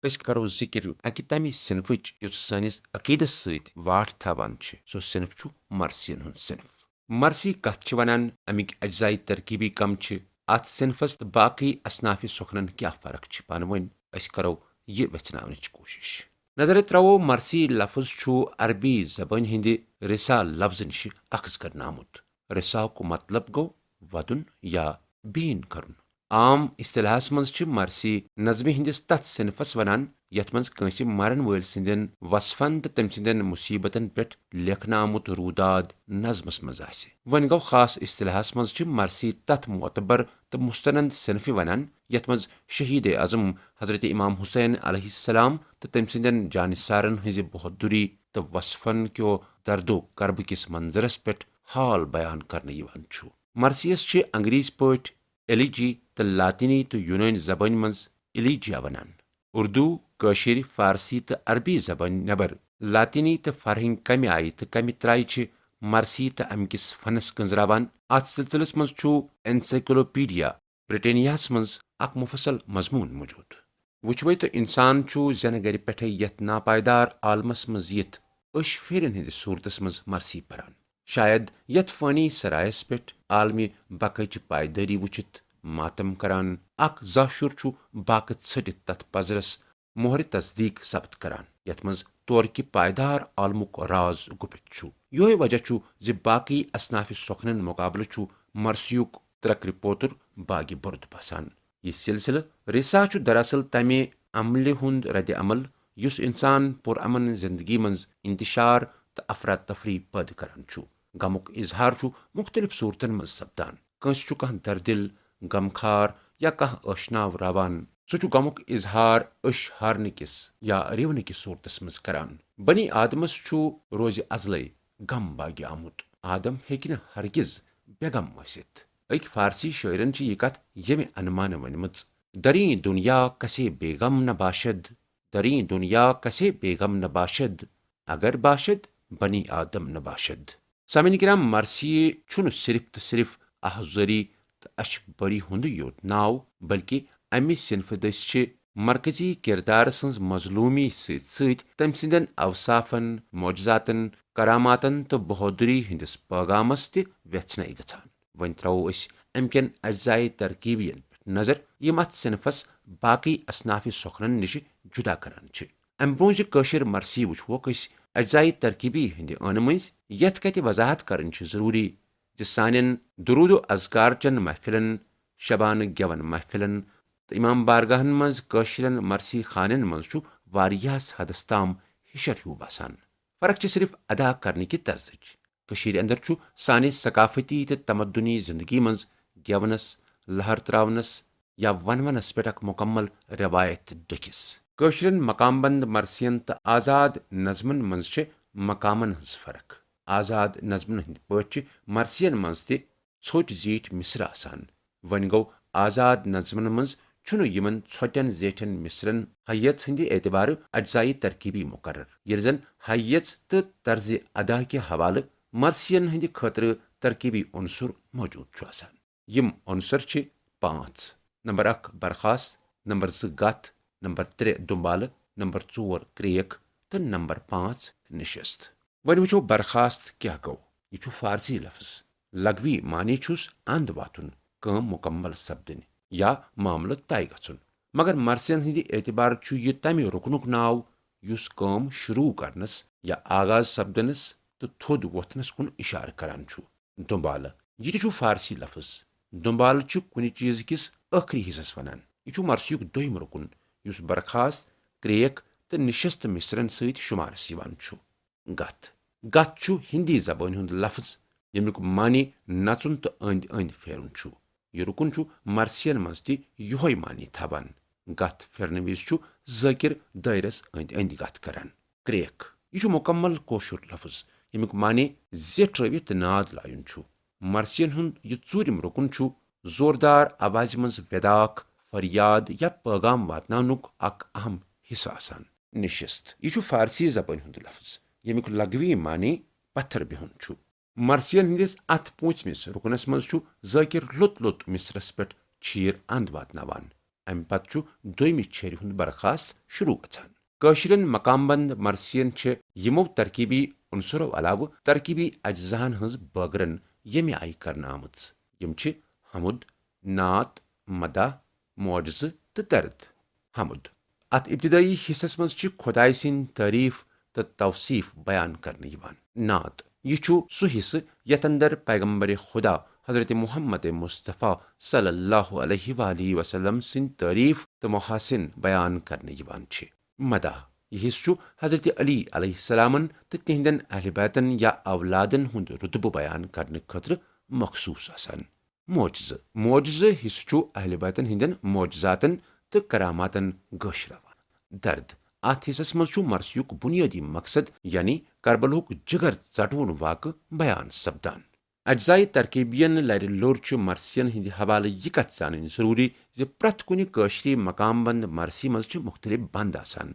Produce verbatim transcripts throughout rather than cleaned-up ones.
أسۍ کرو ذکر اکہِ تمہِ صنفٕچ یُس سٲنِس عقیدس سۭتۍ واٹھ تھاوان چھِ۔ سُہ صنف چھُ مرثین ہُنٛد صنف۔ مرثی کتھ چھِ ونان، امیِکۍ اجزائی ترکیبی کم چھِ، اتھ صنفس تہٕ باقی اصنافِ سخنن کیٛاہ فرق چھِ پانہٕ ؤنۍ، أسۍ کرو یہِ ویژھناونٕچ کوٗشش۔ نظرِ ترٛاوو، مرثی لفظ چھُ عربی زبٲنۍ ہٕنٛدِ رثا لفظٕ نِش اخذ کرنہٕ آمُت۔ رثاہُک مطلب گوٚو ودُن یا بیٖن کرُن۔ عام اصطلاحس منٛز چھِ مرثی نظمہِ ہٕنٛدِس تتھ صنفس ونان، یتھ منٛز کٲنٛسہِ مرن وٲلۍ سٕنٛدٮ۪ن وصفن تہٕ تٔمۍ سٕنٛدٮ۪ن مصیبتن پٮ۪ٹھ لیکھنہٕ آمُت روداد نظمس منٛز آسہِ۔ وۄنۍ گوٚو، خاص اصطلاحس منٛز چھِ مرثی تتھ معتبر تہٕ مستند صنفہِ ونان، یتھ منٛز شہید اعظم حضرت امام حسین علیہ السلام تہٕ تٔمۍ سٕنٛدٮ۪ن جانثارن ہٕنٛزِ بہادری تہٕ وصفن کیو درد و کربہٕ کِس منظرس پٮ۪ٹھ حال بیان کرنہٕ یِوان چھُ۔ مرثیس چھِ انگریزی پٲٹھۍ ایلیجی تہٕ لاطینی تہٕ یونٲنۍ زبٲنۍ منٛز ایلیجیا ونان۔ اردو، کٲشِر، فارسی تہٕ عربی زبٲنۍ نٮ۪بر لاطینی تہٕ فرہنگ کمہِ آیہِ تہٕ کمہِ ترایہِ چھِ مرثی تہٕ امہِ کِس فنس گنزراوان۔ اتھ سلسلس منٛز چھُ انسائیکلوپیڈیا بریٹینیاہس منٛز اکھ مفصل مضمون موجود۔ وٕچھوے تہٕ انسان چھُ زینہٕ گرِ پٮ۪ٹھے یتھ ناپائیدار عالمس منٛز یِتھ أچھ پھیرن ہٕنٛدِس صورتس منٛز مرثی پران۔ شاید یتھ فانی سرایس پٮ۪ٹھ عالمِ بقاہٕچ پائیدٲری وٕچھِتھ ماتم کران اکھ زاشُر چھُ باقہٕ ژھٔٹِتھ تتھ پزرس مۄہرِ تصدیق ثبت کران، یتھ منٛز تورکہِ پائیدار عالمُک راز گُپِتھ چھُ۔ یۄہے وجہ چھُ زِ باقی اصنافِ سخنن مقابلہٕ چھُ مرثیُک ترکرِ پوتُر باگِ برد باسان۔ یہِ سلسلہٕ رثا چھُ دراصل تمہِ عملہِ ہُنٛد رد عمل یُس انسان پرامن زندگی منٛز انتشار تہٕ افراتفری پٲدٕ کران چھُ۔ غمُک اظہار چھُ مختلف صورتن منٛز سپدان۔ کٲنٛسہِ چھُ کانٛہہ دردِل، غمخار یا کانٛہہ ٲشناو راوان۔ سُہ چھُ غمُک اظہار أچھ ہارنہٕ کِس یا رِونہٕ کِس صورتس منٛز کران۔ بنی آدمس چھُ روزِ ازلے غم باگہِ آمُت۔ آدم ہیٚکہِ نہٕ ہرگز بے غم ٲسِتھ۔ أکۍ فارسی شٲعرن چھِ یہِ کتھ ییٚمہِ انمانہٕ ؤنمٕژ، "دریں دنیا کسے بیغم نہ باشد، دریں دنیا کسے بیغم نہ باشد، اگر باشد بنی آدم نہ باشد۔" سامعین کرام، مرثی چھُنہٕ صرف تہٕ صرف احزری تہٕ اشک بری ہُنٛدُے یوت ناو، بلکہ امہِ صنفہٕ دٔسۍ چھِ مرکزی کردار سٕنٛز مظلومی سۭتۍ سۭتۍ تٔمۍ سٕنٛدٮ۪ن اوصافن، معجزاتن، کراماتن تہٕ بہادری ہٕنٛدِس پیغامس تہِ ویژھنَے گژھان۔ وۄنۍ ترٛاوو أسۍ امہِ کٮ۪ن اجزائے ترکیبین پٮ۪ٹھ نظر، یِم اتھ صنفس باقی اصنافِ سخنن نِش جدا کران چھِ۔ امہِ برونٛہہ زِ کٲشِر مرثی وٕچھوکھ أسۍ اجزائے ترکیبی ہٕنٛدِ ٲنہٕ مٔنٛزۍ، یتھ کتھِ وضاحت کرٕنۍ چھِ ضروٗری زِ سانٮ۪ن درود و اذکار چٮ۪ن محفلن، شبانہٕ گٮ۪ون محفلن تہٕ امام بارگاہن منٛز کٲشرٮ۪ن مرثی خوانٮ۪ن منٛز چھُ واریاہس حدس تام ہِشر ہیوٗ باسان۔ فرق چھِ صرف ادا کرنہٕ کہِ طرزٕچ۔ کٔشیٖرِ اندر چھُ سانہِ ثقافتی تہٕ تمدنی زندگی منٛز گٮ۪ونس، لہر تراونس یا ونونس پٮ۪ٹھ اکھ مکمل روایت ڈٔکھِس۔ کٲشرٮ۪ن مقام بند مرثین تہٕ آزاد نظمن منٛز چھِ مقامن ہٕنٛز فرق۔ آزاد نظمن ہٕنٛدۍ پٲٹھۍ چھِ مرثین منٛز تہِ ژھوٚٹۍ زیٖٹھۍ مصرٕ آسان۔ وۄنۍ گوٚو، آزاد نظمن منٛز چھُنہٕ یِمن ژھۄٹٮ۪ن زیٹھٮ۪ن مصرن ہیژ ہٕنٛدِ اعتبارٕ اجزائے ترکیبی مقرر، ییٚلہِ زن ہیژ تہٕ طرزِ ادا کہِ حوالہٕ مرثین ہٕنٛدِ خٲطرٕ ترکیبی عنصر موجود چھُ آسان۔ یِم عنصر چھِ پانٛژھ: نمبر اکھ برخاست، نمبر زٕ گتھ، نمبر ترٛےٚ دُمبالہٕ، نمبر ژور کرٛیک تہٕ نمبر پانٛژھ نشست۔ وۄنۍ وٕچھو برخاست کیٛاہ گوٚو۔ یہِ چھُ فارسی لفظ۔ لغوی معنی چھُس اند واتُن، کٲم مکمل سپدٕنۍ یا معاملہٕ طے گژھُن۔ مگر مرثین ہٕنٛدِ اعتبار چھُ یہِ تمہِ رُکنُک ناو یُس کٲم شروع کرنس یا آغاز سپدنس تہٕ تھوٚد وۄتھنس کُن اشارٕ کران چھُ۔ دُمبالہٕ۔ یہِ تہِ چھُ فارسی لفظ۔ دُمبالہٕ چھُ کُنہِ چیٖز کِس ٲخری حصس ونان۔ یہِ چھُ مرثیُک دوٚیِم رُکُن، یُس برخاست، کرٛیک تہٕ نشست مصرن سۭتۍ شمارس یِوان چھُ۔ گتھ۔ گتھ چھُ ہندی زبٲنۍ ہُنٛد لفظ، ییٚمیُک معنی نژُن تہٕ أنٛدۍ أنٛدۍ پھیرُن چھُ۔ یہِ رُکُن چھُ مرثین منٛز تہِ یِہوٚے معنی تھاوان۔ گتھ پھیرنہٕ وِزِ چھُ ذٲکِر دٲیرس أنٛدۍ أنٛدۍ گتھ کران۔ کرٛیک۔ یہِ چھُ مُکمل کٲشُر لفظ، ییٚمیُک معنی زیٹھرٲوِتھ ناد لایُن چھُ۔ مرثین ہُنٛد یہِ ژوٗرِم رُکُن چھُ زوردار آوازِ منٛز ویداکھ، فریاد یا پٲغام واتناونُک اکھ اہم حصہٕ آسان۔ نشست۔ یہِ چھُ فارسی زبٲنۍ ہُنٛد لفظ، ییٚمیُک لغوی معنی پتھر بِہُن چھُ۔ مرثین ہٕنٛدِس اتھ پوٗنٛژمِس رُکنس منٛز چھُ ذٲکِر لوٚت لوٚت مصرس پٮ۪ٹھ چیٖر اند واتناوان۔ امہِ پتہٕ چھُ دوٚیمہِ چھیرِ ہُنٛد برخاست شروع گژھان۔ کٲشرٮ۪ن مقام بند مرثین چھِ یِمو ترکیبی عنصرو علاوٕ ترکیبی اجزاہن ہٕنٛز بٲگرن، ییٚمہِ آیہِ کرنہٕ آمٕژ۔ یِم چھِ حمد، نعت، مدح، معجزٕ تہٕ درد۔ حمد۔ اتھ ابتدٲئی حصس منٛز چھِ خدایہِ سٕنٛدۍ تعریف تہٕ توصیف بیان کرنہٕ یِوان۔ نعت۔ یہِ چھُ سُہ حصہٕ یتھ اندر پیغمبر خدا حضرت محمد مصطفیٰ صلی اللہ علیہ وآلہ وسلم سٕنٛدۍ تعریف تہٕ محاسن بیان کرنہٕ یِوان چھِ۔ مدح۔ یہِ حصہٕ چھُ حضرت علی علیہ السلامن تہٕ تِہنٛدٮ۪ن اہل بیتن یا اولادن ہُنٛد رتبہٕ بیان کرنہٕ خٲطرٕ مخصوص آسان۔ معجزٕ۔ معجزٕ حصہٕ چھُ اہل بیتن ہٕنٛدٮ۪ن معجزاتن تہٕ کراماتن گٲشراوان۔ درد۔ اتھ حصس منٛز چھُ مرثیُک بنیٲدی مقصد، یعنی کربلہُک جگر ژٹوُن واقعہٕ بیان سپدان۔ اجزائے ترکیبین لرِ لوٚر چھُ مرثین ہٕنٛدِ حوالہٕ یہِ کتھ زانٕنۍ ضروٗری زِ پرٛٮ۪تھ کُنہِ کٲشرِ مقام بند مرثی منٛز چھِ مُختٔلِف بند آسان۔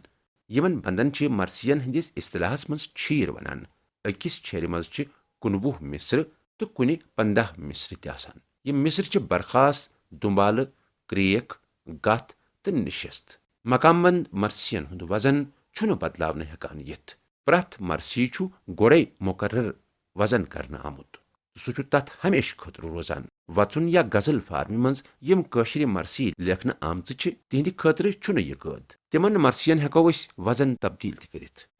یِمن بندن چھِ مرثین ہٕنٛدِس اصطلاحس منٛز چھیٖر ونان۔ أکِس چھیرِ منٛز چھِ کُنوُہ مصرٕ تہٕ کُنہِ پنداہ مصرٕ تہِ آسان۔ یِم مصرٕ چھِ برخاست، دُنبالہٕ، کرٛیکھ، گتھ تہٕ نشست۔ مقام بند مرثین ہُنٛد وزن چھُنہٕ بدلاونہٕ ہٮ۪کان یِتھ۔ پرٛٮ۪تھ مرثی چھُ گۄڈَے مقرر وزن کرنہٕ آمُت۔ سُہ چھُ تتھ ہمیشہٕ خٲطرٕ روزان۔ وژُن یا غزل فارمہِ منٛز یِم کٲشرِ مرثی لیکھنہٕ آمژٕ چھِ، تِہنٛدِ خٲطرٕ چھُنہٕ یہِ قٲد۔ تِمن مرثین ہٮ۪کو أسۍ وزن تبدیل تہِ کٔرِتھ۔